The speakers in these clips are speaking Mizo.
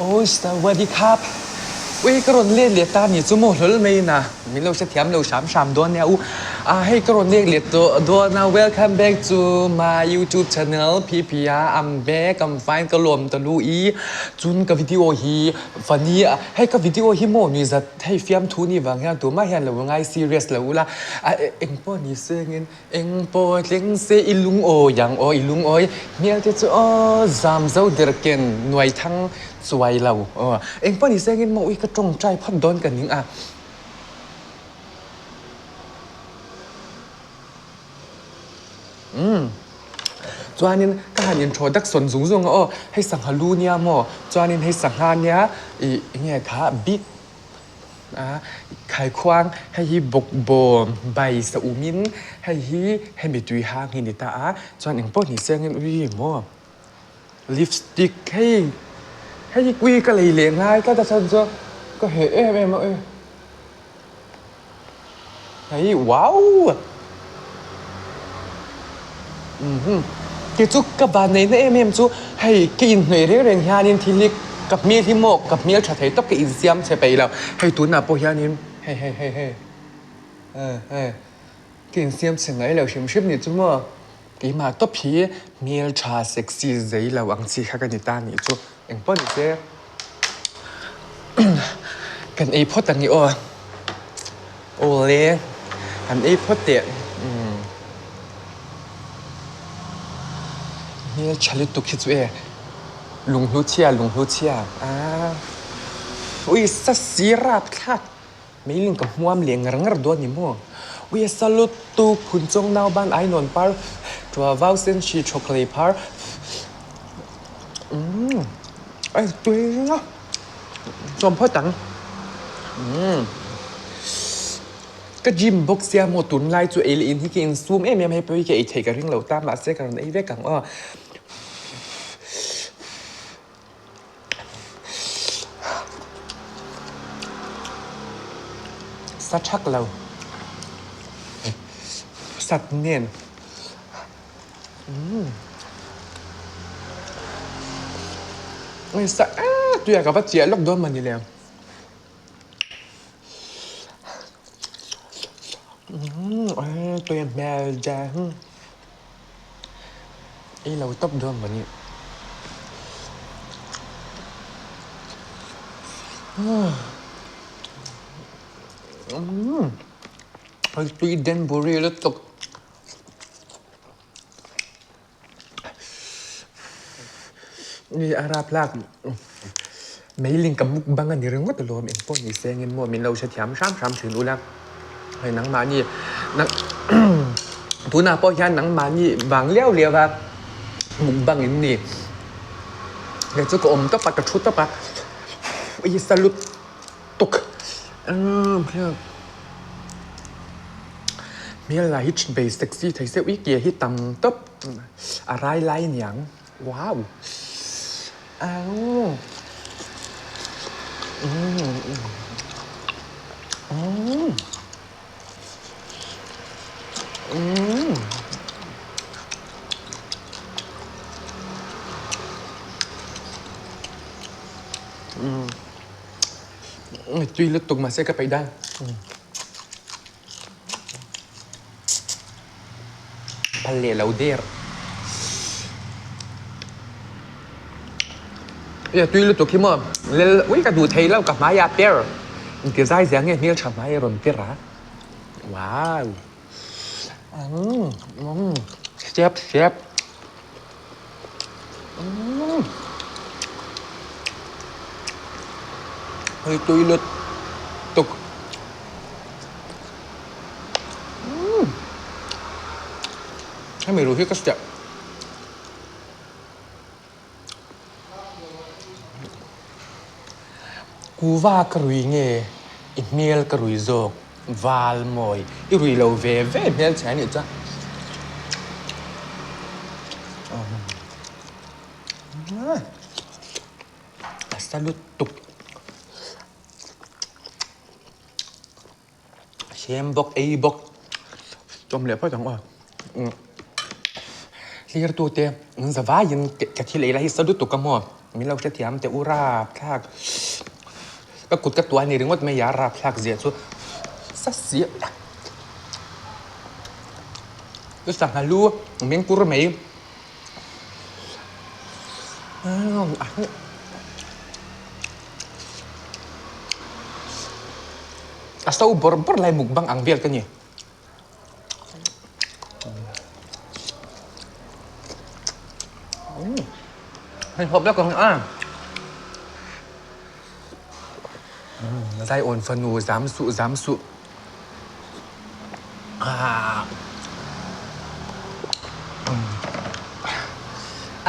Awi sawadee khap ui ka rawn let leh ta ni chu maw hlawl mai in a min lo hrethiam lo hram hram dawn nia u a hei ka rawn let leh tawh dawn a welcome back to my youtube channel ppia I'm back I'm fine ka lawm ta lu i chun ka video hi funny a hei ka video hi maw ni zat hei fiamthu ni vang hian tumah hian lo ngai serious lo ula a engpawh ni sengin Eng pawh thleng se i lungawi ang aw, i lungawi hmel te chu aw zam zo der ken nuai thang chuai lo aw. Eng pawh ni se engin maw ui ka tawngtai phawt dawn ka ning a. Umm chuanin ka han introduction zung zung a aw, hei sangha lu nia maw, chuanin hei sangha nia ih enge kha bik A khaikhuang hei hi bawkbawn bai sa umin hei hi hemi tui hang hi a ni ta a chuan eng pawh ni sengin ui maw lipstick hei hei hi kui ka lei leh ngai tlat a chhan chu ka heh em em a ui hei wow Tichu ka van neihna em em chu hei ka inhnawih reng reng hianin thil hi ka hmel hi maw ka hmel tha thei tawp ka insiam chhe peih lo hei tunah pawh hianin hei hei hei hei hei ka insiam chhe ngai lo hrim hrim ni chu maw keimah tawp hi hmel tha sexy zei lo ang chi kha ka ni ta nih chu engpawh ni se kan ei phawt ang i aw. Awle, han ei phawt teh. Hmel tha lutuk hi chu e, lunghlu chhia lunghlu chhia a ui sa si rap thlak meiling ka hmuam leh ngar ngar dawn ni maw ui a sa lutuk phun chawng nau ban ai nawn par tua vau sen hri thawk lei phar umm a tui a. Chawm phawt ang. Umm. Ka gym bawk sia maw tunlai chu ei leh in hi ka insum em em a hei pawh hi ka ei theih ka ring lo ta mahse ka rawn ei vek ang aw. Sa thak lo. Sat nen. Sa tuia ka va chiah lawk dawn mawni le. Tuia hmel jan ei lo tawp dawn mawni. Tui den buri lutuk. Ni a rap lak meiling ka mukbang a ni ringawt alawm eng pawh ni se engin maw min lo hrethiam hram hram thin ula hei nangmahni tunah pawh hian nangmahni vang liau liau a mukbang in ni kei chu ka awm tawp a ka thu tawp a i salute. Tuk Hmel lah hi bei sexy thei se ui ke hi tam tawp a rai lai aniang wow Tui lutuk mahse ka peih dan. Phal leh lo der. Ia tui lutuk hi maw lel ui ka duh thei lo ka hmai ah per inti zai zia nge hmeltha hmai a rawn per a. Wow. Step step. Hei tui lutuk. Hemi ruh hi ka hriat. Kuva ka rui nge i hmel ka rui zawk val mawi i rui lo ve ve hmel che anih chuan. A sa lutuk. Sem bawk ei bawk chawm leh phawt ang aw. Thlir tute an za vaiin ka thil ei lai hi sa lutuk a maw. Min lo hrethiam teh u rapthlak. Ka kut ka tuah ni ringawt mai a rapthlak zia chu sa si. Chu sangha lu meng kur mai. A so bawrh bawrh lai mukbang ang vel ka ni. Hei hawp lawk ang a. Zaiawn fanu zam suh zam suh.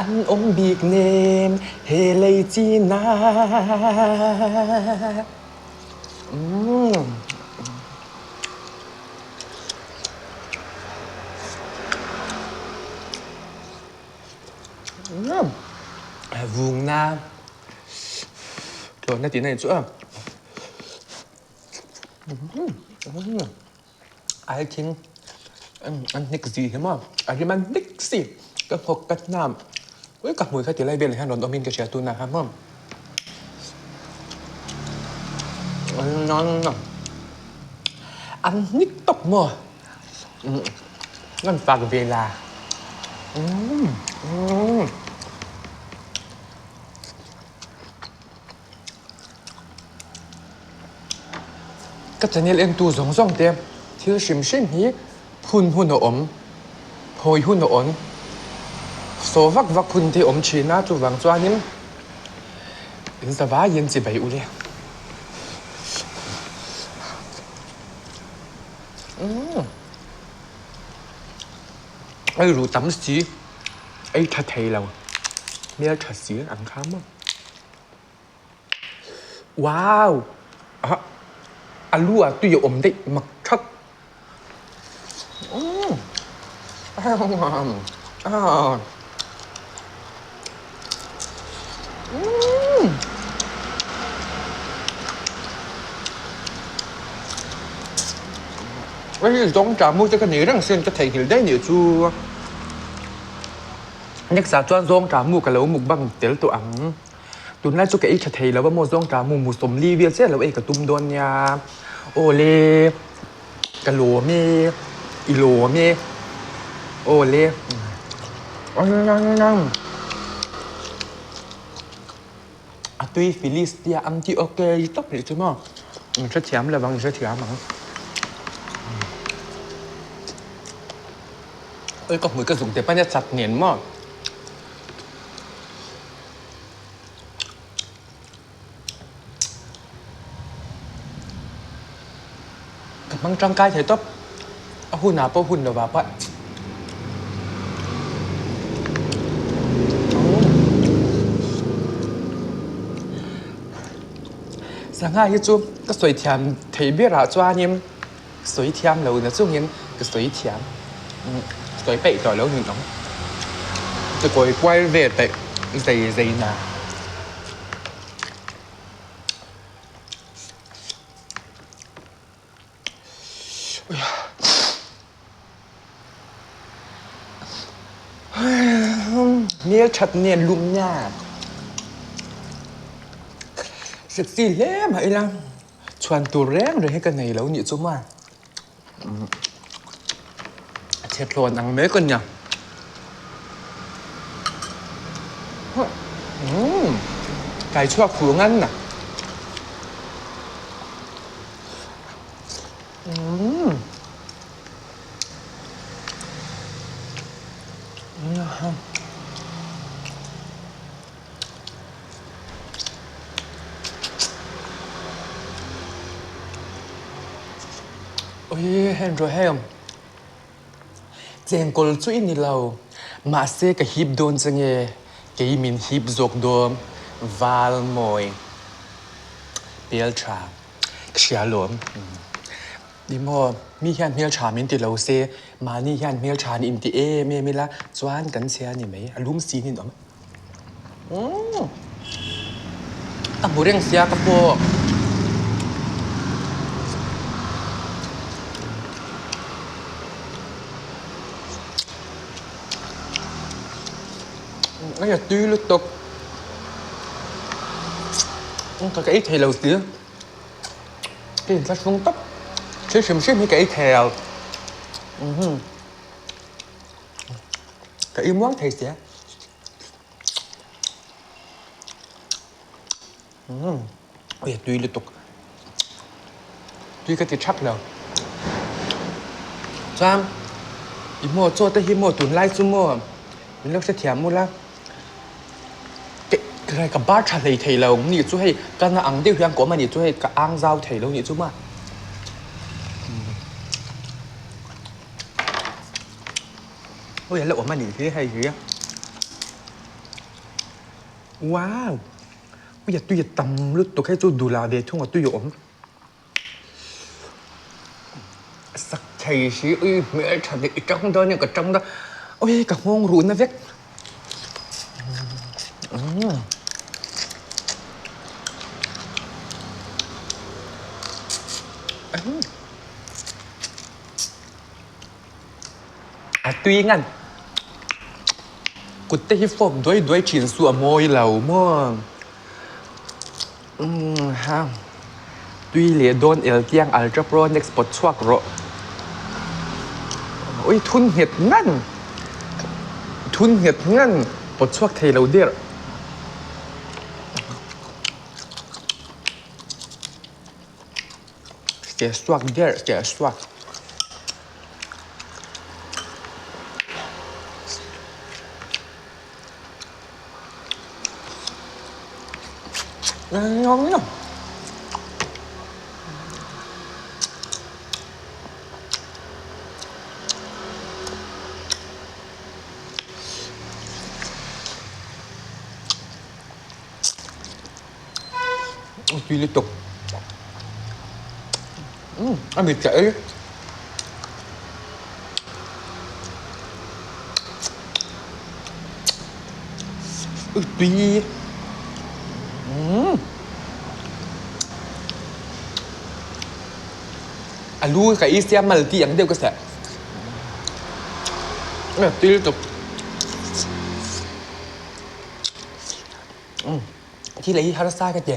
An awm bik nem he lei cina. Vungna tlawnna tihna ni chu a ai thing an hnek zui hi maw a rim a hnek si ka nghawk ka hnam ui ka hmui kha ti lai velah hian rawn awmin ka hria tunah khan maw an hnik tawp maw an fak ve la Ka channel entu zawng zawng te thil hrim hrim hi phun hun a awm, phawi hun a awm, saw vak vak hun te awm thin a, chuvang chuanin in za vaiin chibai u le. Ei ru tam si, ei tha thei lo, hmel tha si ang kha maw. Wow! Ah, a lu ah tui a awm daih mak thak. Umm. Ah. Umm. Hei zawng ṭah mu te ka nei reng sin ka theihnghilh daih nih chu. Next ah chuan zawng ṭah mu ka lo mukbang tel tawh ang. Tunlai chu ka ei tha thei lo a maw zawng ṭah mu mu 40 vel chiah lo ei ka tum dawn nia. Aw le ka lawm e i lawm e aw le a tui Philistia ang tih okay tawp rih chu maw in hrethiam lo ang in hrethiam ang. Oi ka hmui ka zuk tep a nia chak nen maw. Ka hmang tangkai thei tawp a hunah pawh hun lovah pawh Sangha hi chu ka sawi thiam thei berah chuanin sawi thiam lo na chungin ka sawi thiam sawi peih tawh lo nun ang ka kawi kual vel peih zei zei na. Hmel that nen lum nia sexy hle mah ila. Chhuan tur reng reng hi ka nei lo nih chu maw a chhethlawn ang mai ka nia umm kai chhuak fuh ngan a umm. Ui heng rawh heng chengkawl chu i ni lo mahse ka hip dawn che nge kei min hip zawk dawn val mawi pel tha ka hria alawm. Ni maw, mi hian hmeltha min ti lo se, mahni hian hmeltha an inti em em ila chuan kan chhia a ni mai, a lum si nin awm. Umm, ka hmu reng sia ka pawh. Hei a tui lutuk. Ka ka ei thei lo si. Ka inthlahrung tawp. Thil hrim hrim hi ka ei thei lo. Ka ei muang thei sia. Ui a tui lutuk. Tui ka ti thak lo. Chuan i maw chaw te hi maw tunlai chu maw min lo hrethiam ula ka bar tha hlei thei lo nih chu hei ka na ang deuh hian ka awm a nih chu hei ka ang zau thei lo nih chu maw. Ui a la awm a nih hi hei hi. Wow! Ui a tui a tam lutuk hei chu dula ve thung a tui a awm. Sak thei si ui hmel tha leh i tang dawn nia ka tang dawn ui ka nghawng ruh na vek. A tui ngan. Kut te hi fawp duai duai thin su a mawi lo maw. Umm ha. Tui leh dawn el tiang Ultra Pro next pawt chhuak rawh. Ui thun nghet ngan. Thun nghet ngan pawt chhuak thei lo der. Ke suak der ke suak. Tui lutuk. Umm a mit ka ei. Ui tui. Umm. A lu ka ei sia mal tih ang deuh ka seh. Tui lutuk. Thil ei harsa ka ti.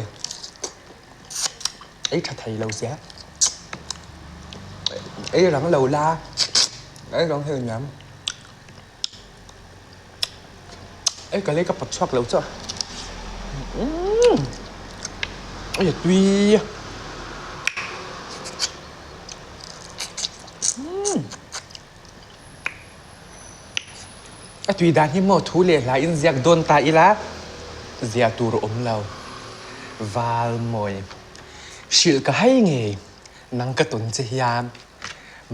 Ei tha thei lo sia. Ei rang lo la. Ei rang thei niam. Ei ka lei ka pawt chhuak lo chu. Ei a tui. A tui dan hi maw thu leh hla in ziak dawn ta ila zia tur a awm lo. Val mawi. Hrilh ka hai ngei nang ka tawn che hian.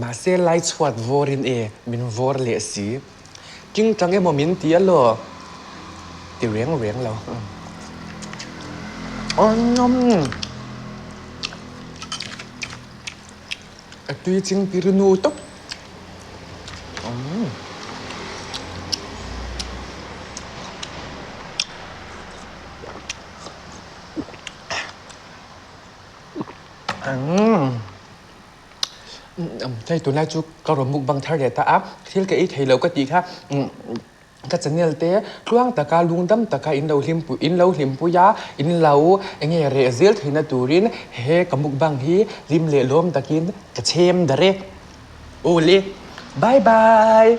Mahse lai chhuat vawr in e min vawr leh si. Tingtang emaw min ti alaw ti reng reng lo. A tui ching tir nu tawp. Hei tunlai chu ka rawn mukbang thar leh ta a, thil ka ei thei lo ka tih kha. Ka channel te tluang taka lungdam taka in lo hlim in lo hlimpui a, in lo eng nge reh zel theihna turin he ka mukbang hi hlim leh lawm takin ka chhem dar e. Aw le, bye bye.